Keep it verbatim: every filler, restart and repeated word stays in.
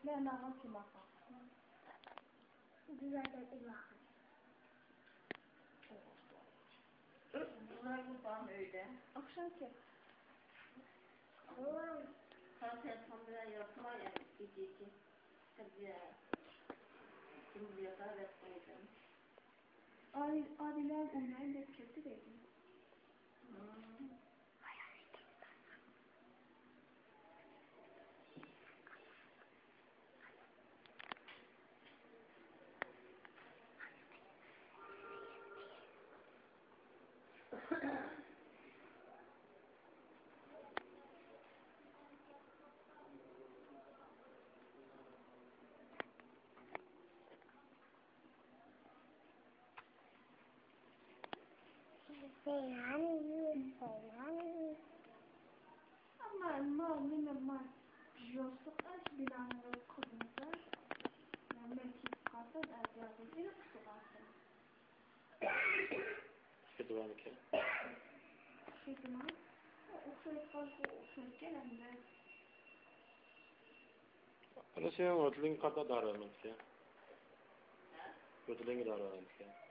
مەن ماڭا كىم ئاقا؟ بۇلار بارمۇ ئۆيدە؟ ئاخشام كەپ. سەن تېلېفون بىلەن ياتما، يەنە كېچىكى. سەبزە. كىم ياتار دەپ قويدۇم. ئادىلە ئوينايمەن دەپ كەتتى دەيدۇ. سەلام، سەلام. ئەمما، ئەمما، نېمە، ما، يوسۇق ئەش بىنانى قىلمىسا، مەن كېتىپ قالسام، ئەتىيازدىن ئېلىپ كېتىپ قالسام. ئۇخلىدىمىكىن؟ ئۇخلىدىما؟ ئۇخلايدىغان، ئۇخلايدىكەن ئەمدى. ئەنە سېنىڭ ھۆتىلىڭگە قارىتا دارىلانمىدىكەن. ھۆتىلىڭگە دارىلانمىدىكەن.